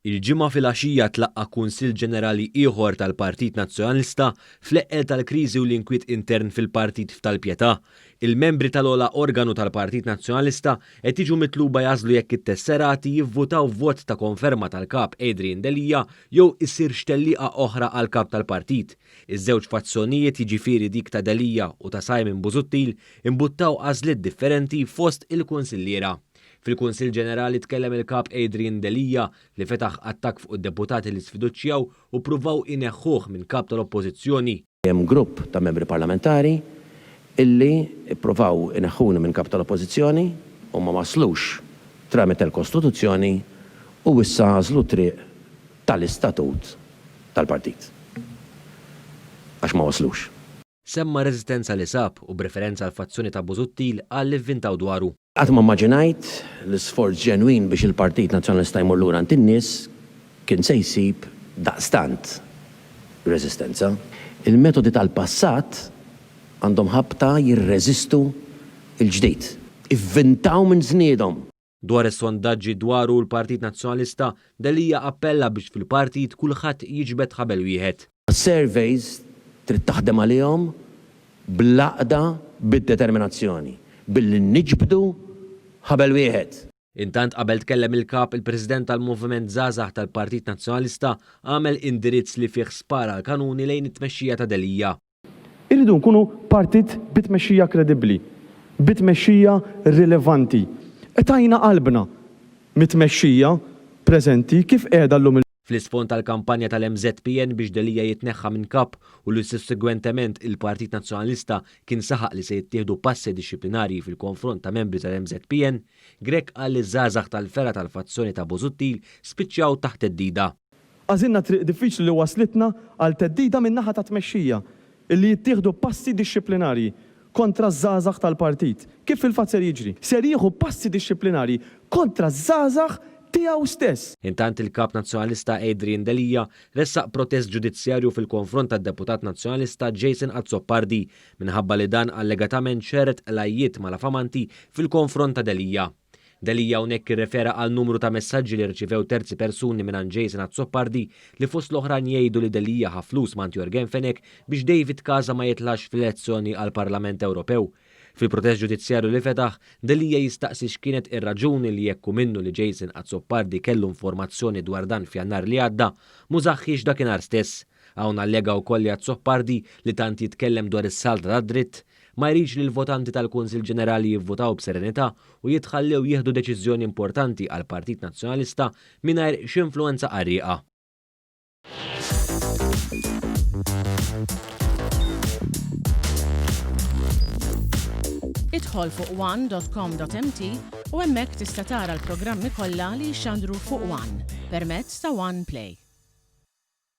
Il-Ġimgħa filgħaxija tlaqqa' Kunsill Ġenerali ieħor tal-Partit Nazzjonalista fl-eqqel tal-kriżi u l-inkwiet intern fil-partit f'Tal-Pietà. Il-membri tal-ogħla organu tal-Partit Nazzjonalista qed jiġu mitluba jagħżlu jekk it-tesserati jivvutaw vot ta' konferma tal-Kap Adrian Delia jew issirx tellieqa oħra għall-Kap tal-partit. Iż-żewġ fazzjonijiet jiġifieri dik ta' Delia u ta' Simon Busuttil imbuttaw għażliet differenti fost il-kunsilliera. Fil-Kunsill Ġenerali tkellem il-Kap Adrian Delia li fetaħ attakk fuq id-deputati li sfiduċjaw u ppruvaw ineħħuh minn Kap tal-Oppożizzjoni. Hemm grupp ta' membri parlamentari illi ppruvaw ineħħuni minn Kap tal-Oppożizzjoni u ma waslux tramite l-Kostituzzjoni u issa għażlu t-triq tal-istatut tal-partit. Għax ma waslux. Semma r-reżistenza li sab u b'referenza għall-fazzjoni ta' Busuttil qal li vvintaw dwaru. Qatt ma mmaġinajt li sforz ġenwin biex il-Partit Nazzjonalista jmur lura għand in-nies kien se jsib daqstant reżistenza. Il-metodi tal-passat għandhom ħabta jirreżistu l-ġdid. Ivvintaw minn żniedhom! Dwar is-sondaġġi dwaru u l-Partit Nazzjonalista, Delia appella biex fil-partit kulħadd jiġbed ħabel wieħed. Surveys trid taħdem għalihom bl-għaqda, bid-determinazzjoni, billi niġbdu ħabel wieħed. Intant qabel tkellem il-Kap, il-President tal-Moviment Żgħażagħ tal-Partit Nazzjonalista għamel indirizz li fih spara l-kanuni lejn it-tmexxija ta' Delia. Irridu nkunu partit bi tmexxija kredibbli, bi tmexxija rilevanti. Qtajna qalbna mit-tmexxija preżenti kif qiegħda llum il. Fl-isfond tal-kampanja tal-MŻPN biex Delia jitneħħa minn Kap u li sussegwentement il-Partit Nazzjonalista kien saħaq li se jittieħdu passi dixxiplinarji fil-konfront ta' membri tal-MŻPN, Grech qal li ż-żgħażagħ tal-fergħa tal-fazzjoni ta' Busuttil spiċċaw taħt theddida. Għażilna triq diffiċli li wasslitna għal theddida min-naħa tat-tmexxija illi jittieħdu passi dixxiplinarji kontra ż-żgħażagħ tal-partit, kif fil-fatt ser jiġri. Ser jieħu passi dixxiplinarji kontra ż-żgħażagħ tiegħu stess. Intant il-Kap Nazzjonalista Adrian Delia ressaq protest ġudizzjarju fil-konfront tad-Deputat Nazzjonalista Jason Azzopardi minħabba li dan allegatament xerred qlajjiet malafamanti fil-konfront ta' Delia. Delia hawnhekk irrefera għal numru ta' messaġġi li rċivew terzi persuni mingħand Jason Azzopardi li fost l-oħrajn jgħidu li Delia ħa flus m'għand Yorgen Fenech biex David Casa ma jitlax fl-elezzjoni għall-Parlament Ewropew. Fil-protest ġudizzjarju li fetaħ, Delia jistaqsi x'kienet ir-raġuni li jekk hu minnu li Jason Azzopardi kellu informazzjoni dwar dan f'Jannar li għadda, m'użahhiex dakinhar stess. Hawn allega wkoll li Azzopardi, li tant jitkellem dwar is-saltna tad-dritt, ma jridx li l-votanti tal-Kunsill Ġenerali jivvutaw b'serenità u jitħallew jieħdu deċiżjoni importanti għall-Partit Nazzjonalista mingħajr x'influwenza qarrieqa. Idħol fuq one.com.mt u hemmhekk tista' tara l-programmi kollha li jixxandru fuq One permezz ta' One Play.